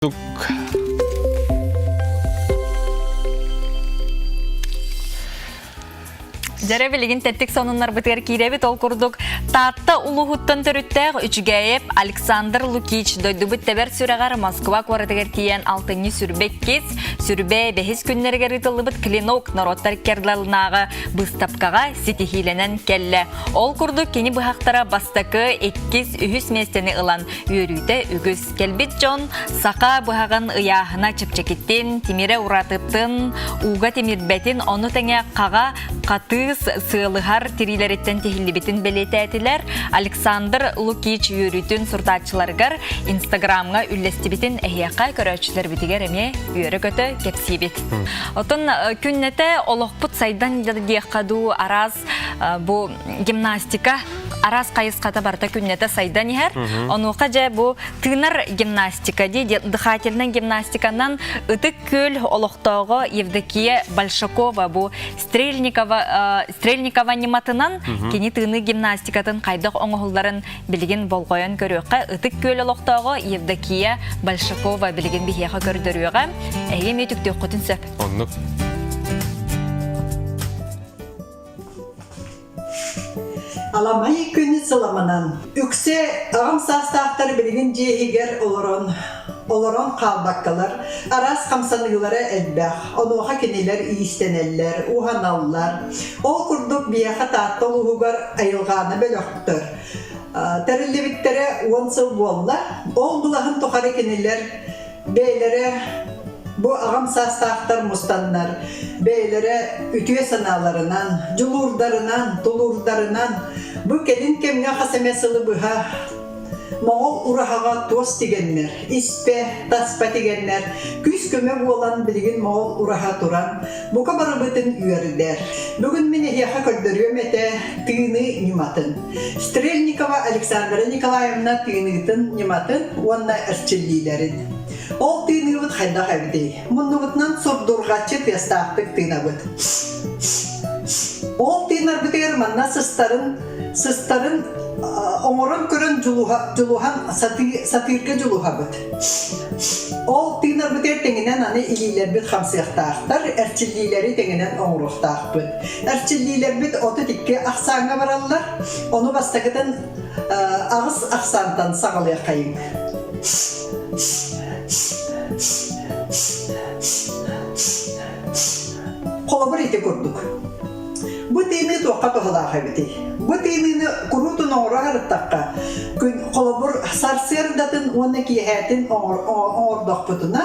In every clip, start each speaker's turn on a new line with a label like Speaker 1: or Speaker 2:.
Speaker 1: Курдук
Speaker 2: Дьэрэ билигин тэттик сонуннарбытыгар киирэбит. Ол курдук Таатта улууһуттан төрүттээх Үчүгээйэп Александр Лукич дойдубут тэбэр сүрэҕэр Москва куоратыгар тиийэн алтынньы сүрбэ иккис, сүрбэ бэһис күннэригэр ыытыллыбыт Клинок норуоттар кердалынааҕы быыстапкаҕа ситиһиилэнэн кэллэ. Ол курдук кини быһахтара бастакы, иккис, үһүс миэстэни ылан үөрүүтэ үгүс. Кэлбит дьон саха быһаҕын ыйааһына чэпчэкитин, тимирэ уратытын, ууга тимирбэтин, ону тэҥэ хаҕа хатыыс сыалыһар тириилэриттэн тиһиллибитин бэлиэтээтилэр. Александр Лукич үөрүүтүн сурутааччыларыгар Инстаграмҥа үллэстибитин эһиэхэ көрөөччүлэрбитигэр эмиэ үөрэ-көтө кэпсиибит. Оттон күннэтэ олохпут сайдан диэххэ дуу араас бу гимнастика араас хайысхата барыта күннэтэ сайдан иһэр. Онуоха дьэ бу тыынар гимнастика дии дыхательнай гимнастиканан Ытык Күөл олохтооҕо Евдокия Большакова бу Стрельникова Стрельникова ньыматынан кини тыыныы гимнастикатын хайдах оҥоһулларын билигин болҕойон көрүөххэ. Ытык Күөл олохтооҕо Евдокия Большакова билигин биһиэхэ көрдөрүөҕэ. Эһиги эмиэ түктүөххүтүн сөп.
Speaker 1: Оннук.
Speaker 3: Аламай күн сыламанан үксэ аҕам саастаахтар билигин дьиэ иһигэр олорон олорон хаалбаккалар араас хамсаныылара элбэх онуоха кинилэр иистэнэллэр уһаналлар ол курдук биһиэхэ Таатта улууһугар айылҕаана бөлөхтөр тэриллибиттэрэ 10 сыл буолла ол былаһын тухары кинилэр Бэйэлэрэ бу аҕам саастаахтар мустаннар, бэйэлэрэ үтүө санааларынан, дьулуурдарынан, тулуурдарынан бу кэлин кэмҥэ хас эмэ сылы быһа Моҕол ураһаҕа туос тигэннэр, испэ, таспа тигэннэр, күүс-көмө буолан билигин Моҕол ураһа туран, бука барыбытын үөрдэр. Бүгүн мин эһиэхэ көрдөрүөм этэ тыыныы ньыматын. Стрельникова Александра Николаевна тыыныытын ньыматын уонна эрчиллиилэрин. Ол тыыныыбыт хайдах эбитий? Муннубутунан сурдурҕаччы тыастаахтык тыынабыт. Ол тыынарбытыгар манна сыстарын сыстарын оҥорон көрөн дьулуһа, дьулуһан сатыы, сатыырга дьулуһабыт. Ол тыынарбытыгар тэҥинэн аны илиилэрбит хамсыахтаахтар, эрчиллиилэри тэҥинэн оҥоруохтаахпыт. Эрчиллиилэрбит 32 ахсааҥҥа бараллар. Ону бастакытын аҕыс ахсаантан саҕалыаххайыҥ. Холобур ити курдук. Бу тыыныы туохха туһалаах эбитий? Бу тыыныыны куруутун оҥоро сырыттахха, күн холобур сарсыардатын уонна киэһээтин оҥордохпутуна,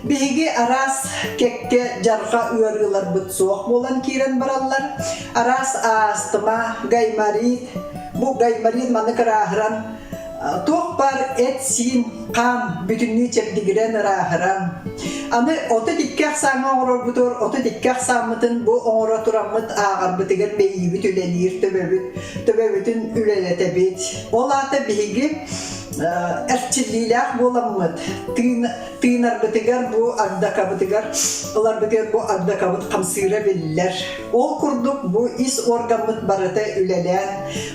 Speaker 3: биһиги араас кэккэ дьарҕа ыарыыларбыт суох буолан киирэн бараллар. Араас астма, гайморит, бу гайморит маны кырааһыран туох баар эт-сиин, хаан бүтүннүү чэбдигирэн ырааһыран, аны 32 ахсааҥҥа оҥорорбутугар 32 ахсааммытын бу оҥоро тураммыт ааҕарбытыгар мэйиибит үлэлиир төбөбүт, төбөбүтүн үлэлэтэбит. Ол аата биһиги эрчиллиилээх буоламмыт, тыын тыынарбытыгар бу агдакабытыгар ыларбытыгар бу агдакабыт хамсыыра биллэр. Ол курдук бу ис органмыт барыта үлэлээн,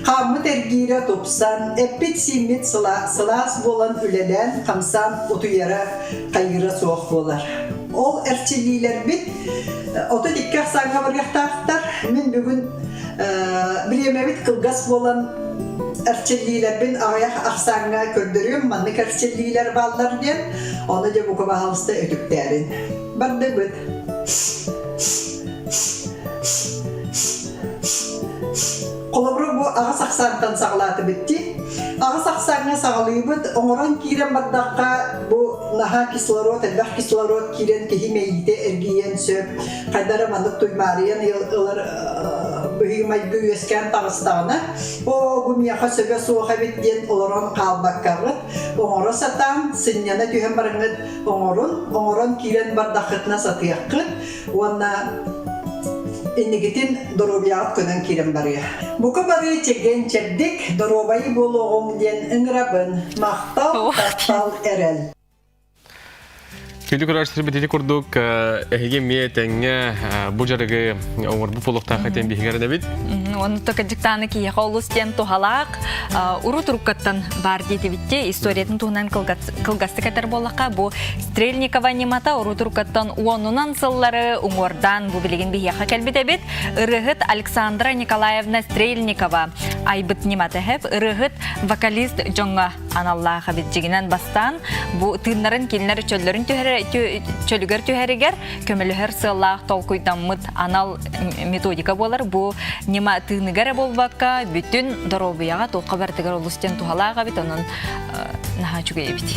Speaker 3: хааммыт эргиирэ тупсан, эппит-сииммит сылаас буолан үлэлээн, хамсаан утуйара, хайыыра суох буолар. Ол эрчиллиилэрбит 32 ахсааҥҥа барыахтаахтар. Мин бүгүн бириэмэбит кылгас буолан эрчиллиилэрбин аҕыйах ахсааҥҥа көрдөрүөм, маннык эрчиллиилэр бааллар диэн, ону дьэ бука баһаалыста үтүктээрин. Бардыбыт. Холобура бу аҕыс ахсаантан саҕалаатыбыт дии. Аҕыс ахсааҥҥа саҕалыыбыт, оҥорон киирэн бардахха бу наһаа кислород, элбэх кислород киирэн киһи мэйиитэ эргийиэн сөп. Хайда эрэ маннык туймаарыйан ылар быһыы-майгы үөскээн таҕыстаҕына, оо, бу миэхэ сөбө суох эбит диэн олорон хаалбаккаҕыт, оҥоро сатаан, сынньана түһэн бараҥҥыт оҥорун, оҥорон киирэн бардаххытына сатыаххыт уонна инникитин доруобуйаҕыт көнөн киирэн барыа. Бука бары чэгиэн чэбдик, доруобай буолуоҕуҥ диэн ыҥырабын. Махтал, таптал, эрэл.
Speaker 1: Күндү көрөөччүлэр ити курдук эһиги эмиэ тэҥҥэ бу дьарыгы оҥорбут буолуохтаах этэн биһиги эрэнэбит.
Speaker 2: Уонна кырдьыктааны киһиэхэ олус диэн туһалаах урут уруккаттан баар диэтибитти историятын туһунан кылгастык этэр буоллахха бу Стрельникова ньымата урут уруккаттан уонунан сыллары уҥуордаан бу билигин биһиэхэ кэлбит эбит. Ырыаһыт Александра Николаевна Стрельникова айбыт ньымата хэп ырыаһыт вокалист дьоҥҥо аналлаах эбит дьигинэн бастаан бу тыыннарын кинилэр чөллөрүн чөлүгэр түһэригэр көмөлөһөр сыаллаах толкуйдаммыт анал методика буолар. Бу ньыма тыыныгар эрэ буолбакка, бүтүн доруобуйаҕа туохха барытыгар олус диэн туһалаах эбит, онон наһаа үчүгэй эбит.